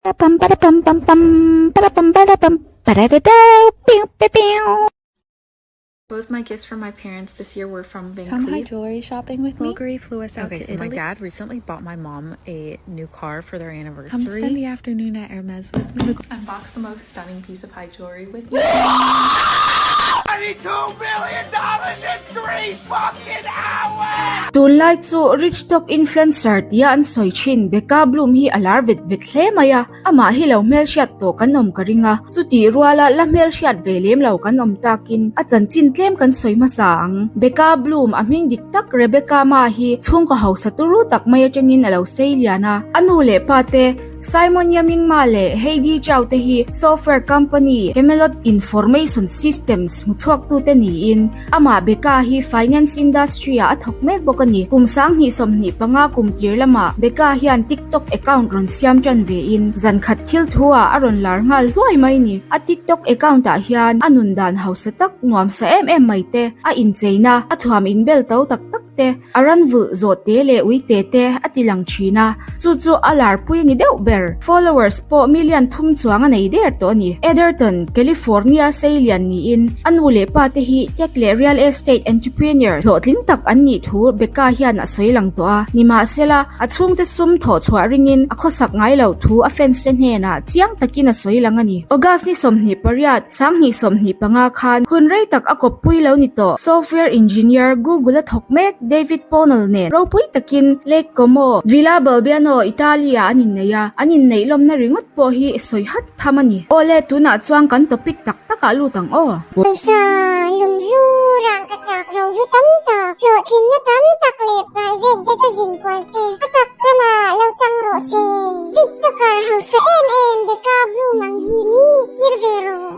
Pam para pam pam pam para pam para pam para da da piu piu piu. Both my gifts from my parents this year were from Van Come high Cleef. jewelry shopping with me. Bulgari flew us out Okay, to so my Italy. dad recently bought my mom a new car for their Come spend anniversary. the afternoon at Hermes with me. Unbox the most stunning piece of high jewelry with me. Tunlai chu Rich Talk Influencer tia an sawi thin Becca Bloom hi a lar vet vet hle mai a, amah hi lo hmelhriat tawh kan awm ka ring a, chutih ruala la hmelhriat ve lem lo kan awm takin a chanchin tlem kan sawi hmasa ang. Becca Bloom a hming dik tak Rebecca Ma hi chhungkaw hausa turu tak mai atangin a lo sei lian a, a nu leh pa te Simon Yaming Ma leh Heidi Chau te hi software company Camelot Information Systems hmuchhuaktute niin, amah Becca hi finance industry-ah a thawk mek bawk a ni. Kum 2025 kum tir lamah Becca hian TikTok account rawn siam tan vein, zan khat thil thu-ah a rawn lar nghal hluai mai ni. A TikTok account-ah hian a nun dan hausa tak nuamsa em em mai te, a incheina, a thuam inbel to tak tak te, a ran vulh zawh te leh ui te te a ti lang thin a, chu chu a larpui a ni deuh ber. Followers pawh million thum chuang a nei der tawh a ni. Edgerton, California seilian niin a nu leh pa te hi tech leh real estate entrepreneur hlawhtling tak an nih thu Becca hian a sawi lang tawh a. Nimahsela, a chhungte sum thawh chhuah ringin a khawsak ngai loh thu a fans te hnenah chiang takin a sawi lang a ni. August ni 28, 2025 khan hun rei tak a kawppui lo ni tawh. Software engineer Google a thawk mek David Pownall nen ropui takin Lake Como, Villa Balbiano, Italy-ah an innei a, an inneih lawmna ringawt pawh hi sawi hat tham a ni. Awle, tunah chuan kan topic tak takah lut ang aw. Pawisa lunghlu rangka chak rohlu tam tak, hlawhtlinna tam tak leh private jet a zin kual te a tak ramah lo chang rawh se. TikToker hausa em em Becca Bloom ang hi mi tir ve rawh.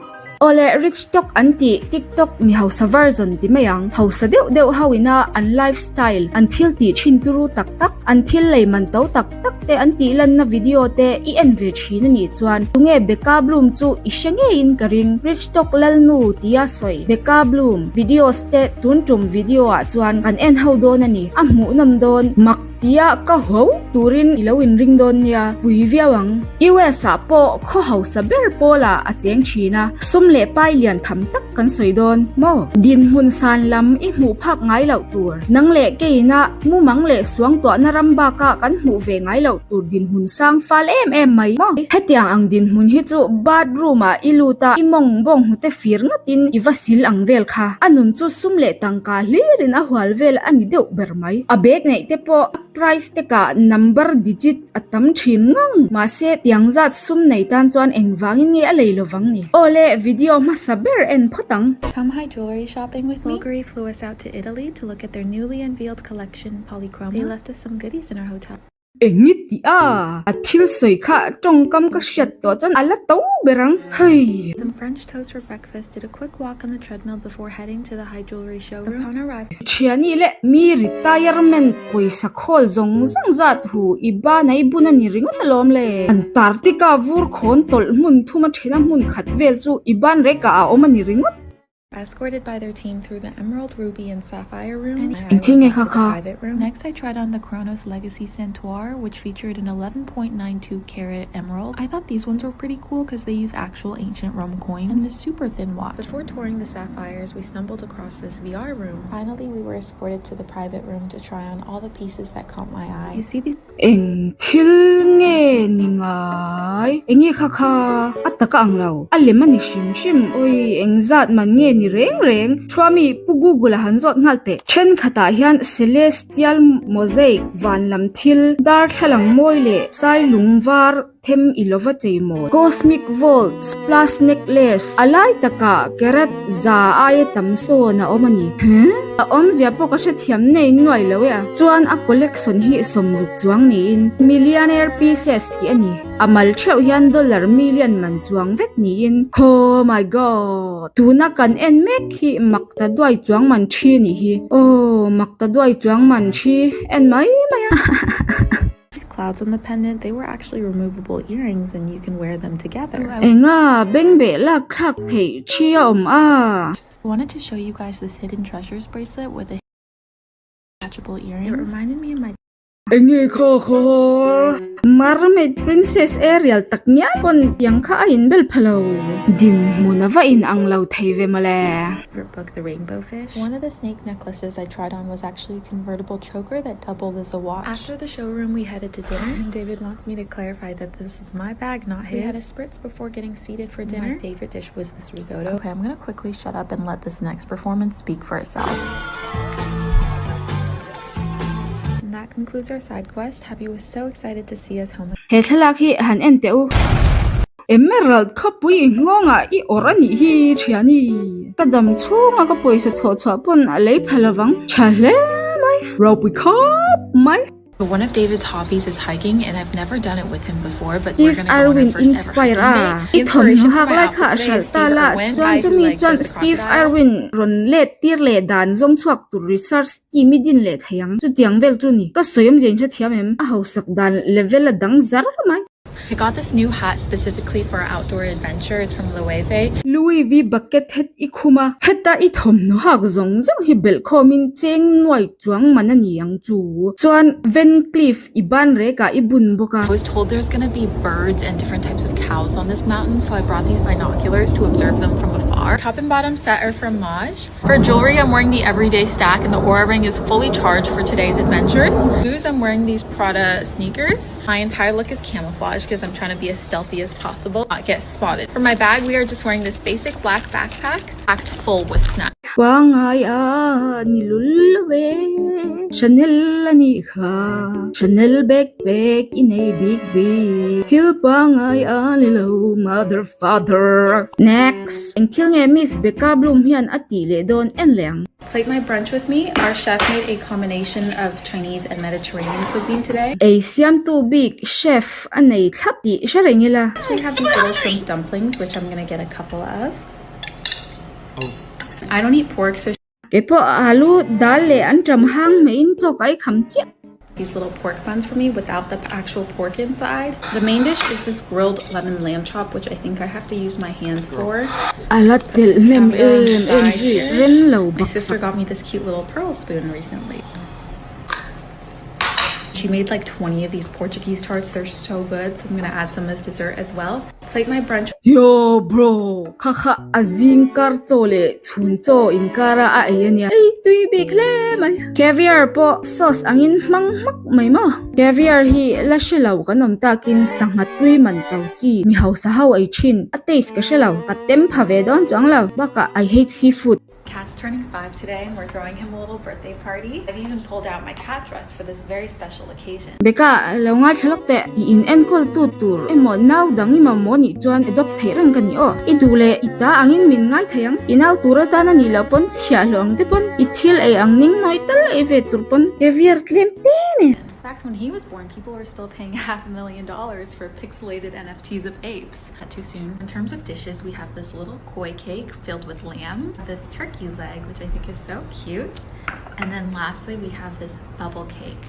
Awle rich tok an tih tiktok mi hausa version ti mai ang, hausa deuh deuh ho ina an life style, an thil tih thin turu tak tak, an thil lei man to tak tak te an tih lanna video te i en ve thin a nih chuan tunge Becca Bloom chu i hre ngeiin ka ring, rich tok lalnu tia sawi Becca Bloom videos te tun tum video ah chuan kan en ho dawn a ni, a hmuhnawm dawn mak. Tia ka ho turin i lo inring dawn nia, pui viau ang. US ah pawh khaw hausa ber pawlah a cheng thin a, sum leh pai lian tham tak kan sawi dawn maw? Dinhmun san lam i hmuh phak ngai loh tur, nang leh keina mumang leh suangtuahna ram baka kan hmuh ve ngai loh tur dinhmun sang fal em em mai maw? Hetiang ang dinhmun hi chu bathroom ah i lut a, i mawng bawng hnute fir ngatin i va sil ang vel kha. A nun chu sum leh tangka hlirin a hual vel a ni deuh ber. mai. A bag neih te pawh a price te kah number digit a tam thin ngang. Mahse tiang zat sum nei tan chuan engvangin nge a lei lovang ni? Awle video hmasa ber en phawt ang. Come high jewelry shopping with me. Bulgari flew us out to Italy to look at their newly unveiled collection Polychroma. They left us some goodies in our hotel. Eng i tih a? A thil sawi kha tawngkam ka hriat tawh chuan a la to ber ang. Hei! Some French toast for breakfast, did a quick walk on the treadmill before heading to the high jewelry showroom. Upon arrival. Thiani leh mi retirement pawisa khawl zawng zawng zat hu i ban a i bun a ni ringawt alawm le. Antarctica vur khawn tawlh hmun thum a thena hmun khat vel chu i ban rekah a awm a ni ringawt. Escorted by their team through the emerald, ruby and sapphire rooms. Eng thil nge kha kha? Next I tried on the Kronos Legacy Centaur, which featured an 11.92 carat emerald. I thought these ones were pretty cool because they use actual ancient Rome coins. And this super thin watch. Before touring the sapphires, we stumbled across this VR room. Finally, we were escorted to the private room to try on all the pieces that caught my eye. You see these Eng thil nge ni ngai? Eng nge kha kha? A tak a ang lo. A lem a ni hrim hrim. Awi, eng zat man nge ni reng reng? Thuami Pu Google a han zawt nghal teh. Thenkhatah hian Celestial Mosaic van lam thil, darthlalang mawi leh sailung var them i lova chei maw? Cosmic Vault Splash Necklace a lai takah carat za aia tam sawn a awm a ni. Huh? A awmzia pawh ka hrethiam nei nuai lo e a. Chuan a collection hi sawmruk chuang niin Millionaire Pieces tih a ni. A mal theuh hian dollar million man chuang vek niin. Oh my God! Tuna kan en mek hi mak ta duai chuang man thi nih hi. Oh, mak ta duai chuang man thi en mai mai a. These clouds on the pendant, they were actually removable earrings and you can wear them together. Enga bengbeh lak thlak theih thi a awm a. I wanted to show you guys this hidden treasures bracelet with a detachable earrings. It reminded me of my. Enge kha kha? Mermaid Princess Ariel tak ngial pawn tiang kha a inbel pha lo. Dinhmun a va in ang lo thei ve mawle. Favorite book, The Rainbow Fish. One of the snake necklaces I tried on was actually a convertible choker that doubled as a watch. After the showroom, we headed to dinner. David wants me to clarify that this was my bag, not his. We had a spritz before getting seated for dinner. My favorite dish was this risotto. Okay, I'm gonna quickly shut up and let this next performance speak for itself. And that concludes our side quest. Happy was so excited to see us home. He thlalak hi han en teh u. Emerald khawpui i nghawngah i awrh a nih hi thiani. Ka dam chhunga ka pawisa thawh chhuah pawn a lei pha lovang. Tha hle mai. Ropui khawp mai. One of David's hobbies is hiking and I've never done it with him before but we're Steve gonna go on our Irwin first ever inspire hiking a, day. i The thawmhnaw inspiration for hak my lai kha outfit a today hralh is ta Steve la Irwin, chuan guy who chumi like chuan does the Steve crocodiles. Irwin rawn let tir leh dan zawng chhuak tur research team i din leh thei ang. Chutiang vel chu ni. Ka sawi awmzia in hrethiam em? A hausak dan level a dang zar mai. I got this new hat specifically for our outdoor adventure, it's from Loewe. Louis V bucket hat i khum a, heta i thawmhnaw hak zawng zawng hi belh khawmin cheng nuai chuang man a ni ang chu. Chuan Van Cleef i ban rekah i bun bawk a. I was told there's gonna be birds and different types of cows on this mountain so I brought these binoculars to observe them from afar. Top and bottom set are from Maj. For jewelry I'm wearing the everyday stack and the Oura ring is fully charged for today's adventures. Shoes I'm wearing these Prada sneakers. My entire look is camouflage because I'm trying to be as stealthy as possible, not get spotted. For my bag, we are just wearing this basic black backpack packed full with snacks. Pangai a ni lul lo ve, Chanel a nih kha, Chanel backpack i nei bik bik, thil pangai a ni lo mother father. Next, eng thil nge Miss Becca Bloom hian a tih leh dawn en leh ang. Plate my brunch with me, our chef made a combination of Chinese and Mediterranean cuisine today. Ei siamtu bik chef a nei thlap tih hre reng ila. We have these little shrimp dumplings which I'm gonna get a couple of. I don't eat pork so. Keipawh alu dal leh an ṭam hang hmeiin chaw ka ei kham chiah. These little pork buns for me without the actual pork inside. The main dish is this grilled lemon lamb chop which I think I have to use my hands for. A la telh hnem em em zui rem lo My bawk sister sak. got me this cute little pearl spoon recently. She made like 20 of these Portuguese tarts. They're so good. So I'm gonna add some as dessert as well. Plate my brunch. Yo bro, kha kha a zing kar chaw leh chhun chaw inkara a ei a nia. Ei tui bik hle mai. Caviar pawh sauce angin hmang hmak mai maw. Caviar hi la hre lo kan awm takin sangha tui man to chi mi hausa ho ei thin a taste ka hre lo ka tem pha ve dawn chuang lo bakah I hate seafood. Cat's turning 5 today and we're throwing him a little birthday party. I've even pulled out my cat dress for this very special occasion. Beka, lo ngaithla lawk teh, i in enkawl tu tur emaw nau dang i mamawh nih chuan adopt theih reng ka ni aw. I duh leh i ta angin min ngai thei ang. I nau tur atana nih loh pawn chhiah hlawh ang te pawn i thil ei ang ning nawi tal ei ve tur pawn caviar tlem te nen. In fact, when he was born, people were still paying half a million dollars for pixelated NFTs of apes. Not too soon. In terms of dishes, we have this little koi cake filled with lamb, this turkey leg, which I think is so cute. And then lastly, we have this bubble cake.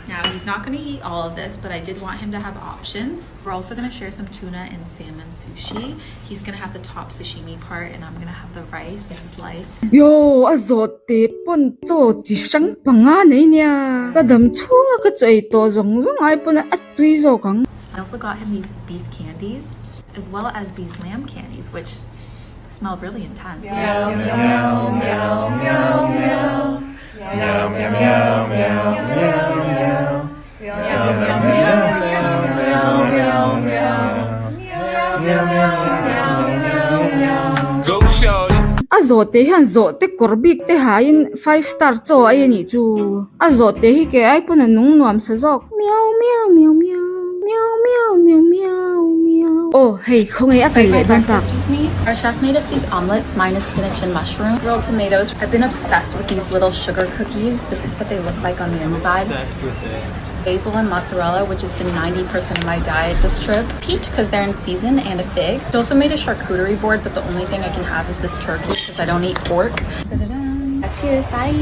Now, he's not gonna eat all of this, but I did want him to have options. We're also gonna share some tuna and salmon sushi. He's gonna have the top sashimi part and I'm gonna have the rice. This is life. Yo, a zawt te pawn chaw chi hrang panga nei nia. Ka dam chhunga ka chaw ei tawh zawng zawng ai pawn a tui zawk ang. I also got him these beef candies as well as these lamb candies which smell really intense. Meow meow meow meow meow meow meow meow meow meow meow meow meow meow meow meow meow meow meow meow Go shawty. A zawhte hian zawhte kawr bik te hain five star chaw a ei a nih chu. A zawhte hi ke ai pawn a nung nuam sa zawk. Meow meow meow meow meow meow meow meow meow Aw hei khawnge a kal leh dawn tak. Our chef made us these omelets minus spinach and mushroom, grilled tomatoes. I've been obsessed with these little sugar cookies. This is what they look like on the inside. Obsessed with it. Basil and mozzarella, which has been 90% of my diet this trip. Peach, because they're in season, and a fig. She also made a charcuterie board, but the only thing I can have is this turkey because I don't eat pork. Da-da-da. Cheers, bye.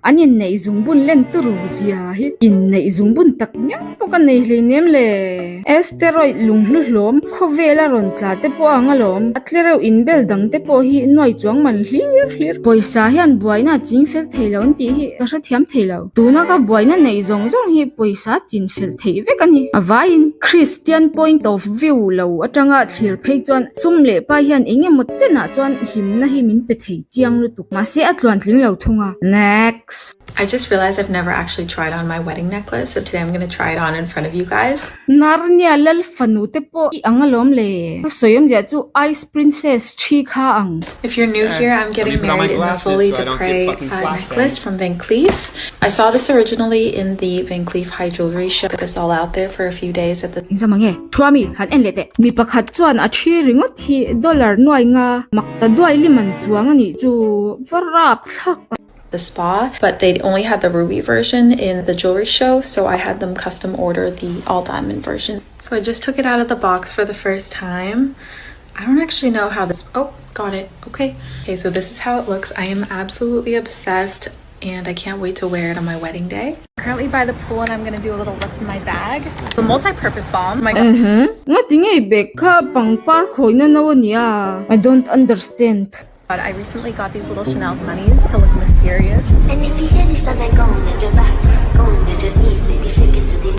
An inneih zungbun len turu zia hi inneih zungbun tak ngial pawh ka nei hleinem le. Asteroid lunghlu hlawm khawvel a rawn tla te pawh ang alawm. A tlereuh inbel dang te pawh hi nuai chuang man hlir hlir. Pawisa hian buaina a ching fel thei lo an tih hi ka hrethiam thei lo. Tuna ka buaina neih zawng zawng hi pawisa chin fel theih vek a ni. A vaiin Christian point of view lo atanga thlir phei chuan sum leh pai hian eng emaw chenah chuan hlimna hi min pe thei chiang lutuk. Mahse a tluan tling lo thung a. Next. I just realized I've never actually tried on my wedding necklace, so today I'm gonna try it on in front of you guys. Narnia lal fanu te pawh i ang alawm le. Ka sawi awmzia chu Ice Princess thi kha ang. If you're new here, I'm getting married in the Folie Dupre necklace from Van Cleef. I saw this originally in the Van Cleef High Jewelry show. This all out there for a few days at the. Engzam ang e? Thuami, han en leh teh. Mi pakhat chuan a thi ringawt hi dollar nuai nga mak ta duai lim an chuang a nih chu va rap thlak tak. The spa, but they only had the ruby version in the jewelry show, so I had them custom order the all diamond version. So I just took it out of the box for the first time. I don't actually know how this, oh, got it, okay. Okay, so this is how it looks. I am absolutely obsessed and I can't wait to wear it on my wedding day. Currently by the pool and I'm gonna do a little what's in my bag. The multi-purpose balm. My Uh-huh. Ngati ngei bag kha pangpar khawina no a nia. I don't understand. God, I recently got these little Chanel sunnies to look mysterious. And if you hear this song, then go on your back, go on your knees, baby, shake it to the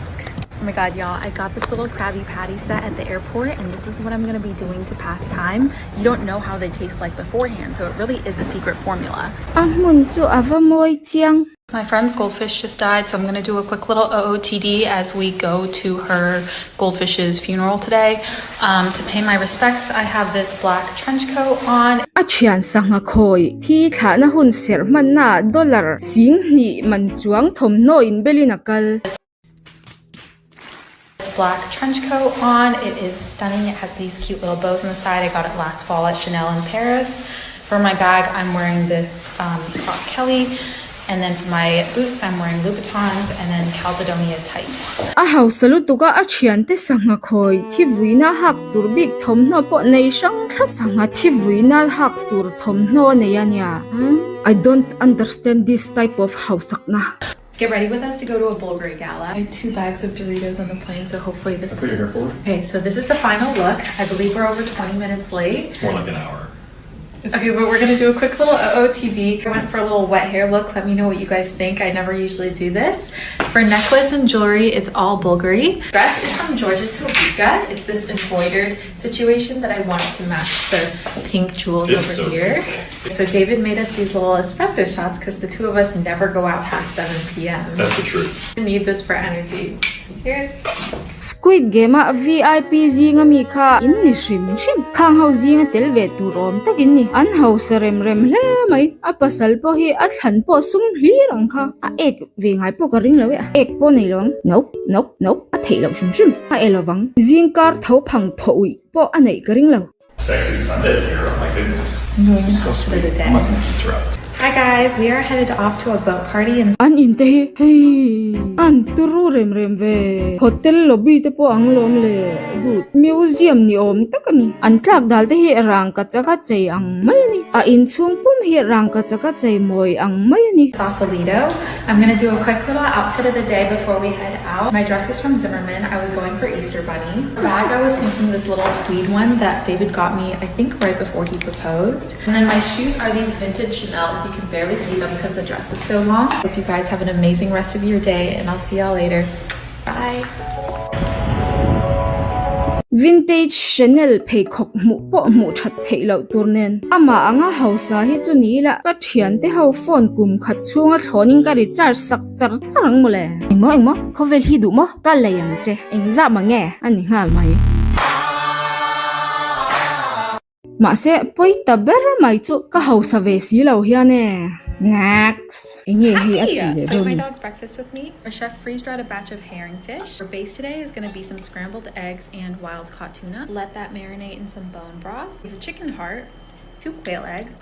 Oh my god, y'all, I got this little Krabby Patty set at the airport, and this is what I'm gonna be doing to pass time. You don't know how they taste like beforehand, so it really is a secret formula. A hmun chu a va mawi chiang. My friend's goldfish just died, so I'm gonna do a quick little OOTD as we go to her goldfish's funeral today. Um, to pay my respects, I have this black trench coat on. A thian sangha khawi thi thlahna hun serh hmanna dollar sing hnih man chuang thawmhnaw inbelin a kal. This black trench coat on. It is stunning. It has these cute little bows on the side. I got it last fall at Chanel in Paris. For my bag, I'm wearing this um, Croc Kelly. And then for my boots, I'm wearing Louboutins and then Calzedonia tights. A hausa lutuk a, a thiante sangha khawi thi vuina hak tur bik thawmhnaw pawh nei hrang thlap sangha thi vuina hak tur thawmhnaw a nei a nia. I don't understand this type of hausakna. Get ready with us to go to a Bulgari gala. I had two bags of Doritos on the plane, so hopefully this. That's what you're here for? Okay, so this is the final look. I believe we're over 20 minutes late. It's more like an hour. Okay, but we're gonna do a quick little OOTD. I went for a little wet hair look. Let me know what you guys think. I never usually do this. For necklace and jewelry, it's all Bulgari. Dress is from George's Hobika. It's this embroidered situation that I wanted to match the pink jewels It's over so here. beautiful. So David made us these little espresso shots because the two of us never go out past 7 p.m. That's the truth. I need this for energy. Cheers. Squid Game a VIP zinga mi kha in ni hrim hrim. Khang ho zinga tel ve tur awm tak in ni. An hausa rem rem hle mai. A pasal pawh hi a thlan pawh sum hlir ang kha. A ek ve ngai pawh ka ring lo e. Ek pawh nei lo ang. Nope, nope, nope. A theih loh hrim hrim. A e lovang. Zingkar tho phang thaw uih pawh a neih ka ring lo. Sexy Sunday here. Oh my goodness. This is so sweet. I'm not gonna interrupt. Hi guys, we are headed off to a boat party in An in te hi hei an turu rem rem ve. Hotel lobby te pawh ang lawm le duh. Museum ni awm tak a ni. An tlak dal te hi rangkachak a chei ang mai a ni. A inchhung pum hi rangkachak a chei mawi ang mai a ni. Sausalito. I'm gonna do a quick little outfit of the day before we head out. My dress is from Zimmermann. I was going for Easter Bunny. Bag, I was thinking this little tweed one that David got me, I think right before he proposed. And then my shoes are these vintage Chanel's. You can barely see them because the dress is so long. Hope you guys have an amazing rest of your day and I'll see y'all later. Bye. Vintage Chanel pheikhawk hmuh pawh hmuh that theih loh tur nen. Amah anga hausa hi chu ni ila ka thiante ho phone kum khat chhunga thlawnin ka recharge sak char char ang mawle. Engmaw engmaw khawvel hi duh maw ka lei ang che engzah mah nge a ni nghal mai. Mahse pawi ta ber mai chu ka hausa ve si lo hian e. Next. Enge hei a tih leh Hi! dawn My ni. dog's breakfast with me. Our chef freeze-dried a batch of herring fish. Our base today is gonna be some scrambled eggs and wild caught tuna. Let that marinate in some bone broth. We have a chicken heart, two quail eggs.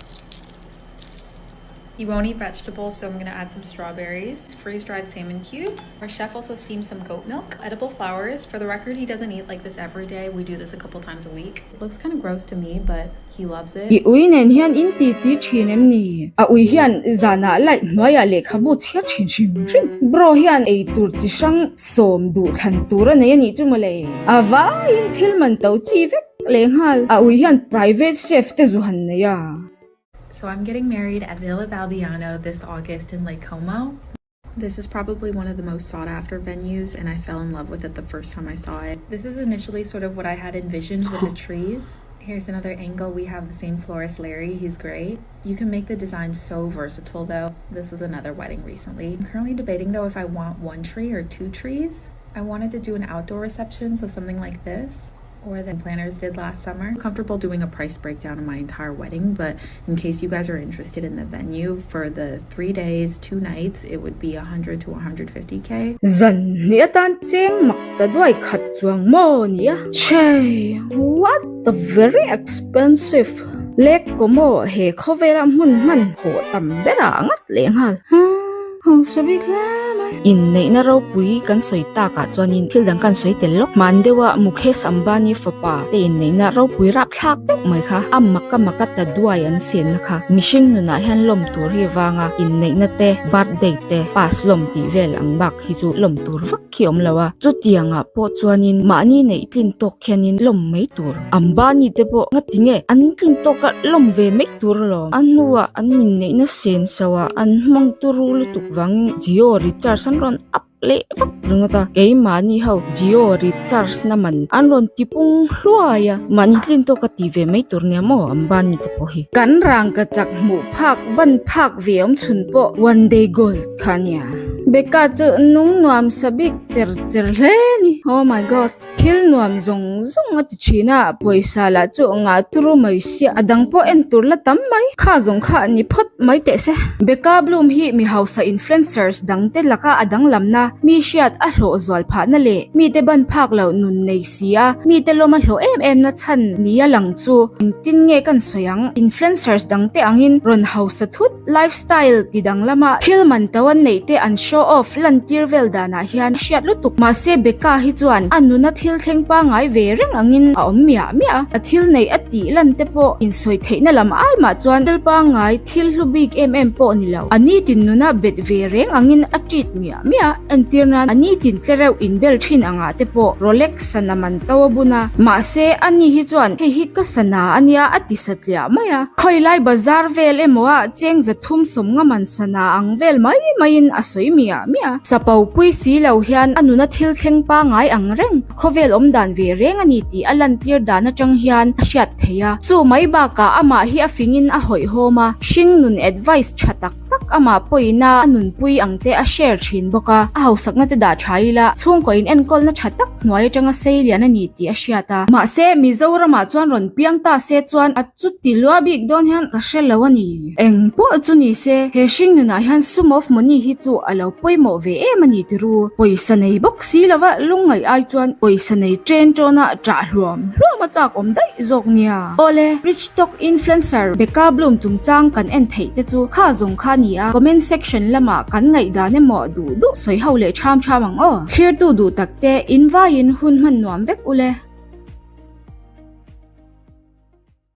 He won't eat vegetables, so I'm gonna add some strawberries, freeze-dried salmon cubes. Our chef also steamed some goat milk, edible flowers. For the record, he doesn't eat like this every day. We do this a couple times a week. It looks kind of gross to me, but he loves it. I ui nen hian in ti ti thin em ni? A ui hian zanah light hnuaiah lehkhabu chhiar thin hrim hrim. Bro hian ei tur chi hrang sawm duh thlan tur a nei a nih chu mawle. A vaiin thil man to chi vek lehnghal. A ui hian private chef te zu han nei a. So I'm getting married at Villa Balbiano this August in Lake Como. This is probably one of the most sought after venues, and I fell in love with it the first time I saw it. This is initially sort of what I had envisioned with the trees. Here's another angle. We have the same florist, Larry. He's great. You can make the design so versatile, though. This was another wedding recently. I'm currently debating, though, if I want one tree or two trees. I wanted to do an outdoor reception, so something like this or the planners did last summer. I'm comfortable doing a price breakdown of my entire wedding, but in case you guys are interested in the venue for the 3 days, 2 nights, it would be 100 to 150k. Zan hnih atan cheng mak ta duai khat chuang maw nia? Chei, what the very expensive lek ko maw he khawvela hmun hman hawh tam berah ngat lehnghal. Hausa bik hle mai. Inneihna ropui kan sawi takah chuanin thil dang kan sawi tel lawk. Hman deuha Mukesh Ambani fapa te inneihna ropui rapthlak deuh mai kha a maka maka ta duai an sianna kha mihring nunah hian lawm tur hi vanga inneihna te birthday te pass lawm tih vel ang bak hi chu lawm tur vak khi awm lo a. Chutiangah pawh chuanin mahni neih tlin tawk khianin lawm mai tur. Ambani te pawh ngati nge an tlin tawk a lawm ve mai tur alawm. A hnuah an inneihna sen so a an hmang turu lutuk vangin Jio recharge an rawn up leh vak ringawt a. Keimahni ho Jio recharge na man an rawn ti pung hluai a, mahni tlin tawk a ti ve mai tur nia maw Ambani te pawh hi. Kan rangkachak hmuh phak ban phak ve awm chhun pawh one day gold kha ania. Becca chu nung nuam sa bik cher cher hle ni. Oh my god. Thil nuam zawng zawng a ti thin a, pawisa lah chu ngah turu mai sia, a dang pawh en tur la tam mai. Kha zawng kha a ni phawt mai teh se. Becca Bloom hi mi hausa influencers dang te laka a danglamna, mi hriat a hlawh zual phahna leh mite ban phak loh nun nei si a, mite lawm a hlawh em em na chhan nia lang chu engtin nge kan sawi ang? Influencers dang te angin rawn hausa thut. Lifestyle ti danglama thil man to an neih te an show off lantir vel danah hian a hriat lutuk. Mahse Becca hi chuan a nuna thil thleng pangngai ve reng angin a awm miah miah a, a thil neih a tih lan te pawh insawi theihna lam ai mah chuan thil pangngai thil hlu bik em em pawh ni lo. A nitin nuna bet ve reng angin a treat miah miah a, entir nan a nitin tlereuh inbel thin angah te pawh Rolex sana man to a bun a, mahse ani hi chuan hei hi ka sana a nia a ti satliah mai a, khawilai bazar vel emaw ah cheng zathum sawmnga man sana ang vel mai maiin a sawi miah miah a. Chapo pui si lo hian a nuna thil thleng pangngai ang reng, khawvel awm dan ve reng a ni tih a lantir dan atang hian a hriat theih a, chu mai bakah amah hi a fingin a hawihhawm a, hringnun advice tha tak tak amah pawina a nunpui ang te a share thin bawk a, a hausakna te dah tha ila chhungkaw in enkawlna tha tak hnuai atanga sei lian a ni tih a hriat a. Mahse, Mizoramah chuan rawn piang ta se chuan a chuti lua bik dawn hian ka hre lo a ni. Eng pawh chu ni se, he hring nunah hian sum of money hi chu a lo pawimawh ve em a ni ti ru. Pawisa nei bawk si lova lungngaih ai chuan pawisa nei ṭen ṭawna ṭah hluam hluam a chak awm daih zawk nia. Awle, Rich Tok Influencer Becca Bloom chungchang kan en theih te chu kha zawng kha ni a, comment section lamah kan ngaihdan emaw duh duh sawi ho leh ṭham ṭham ang aw. Thlirtu duh tak te, in vaiin hun hman nuam vek ule.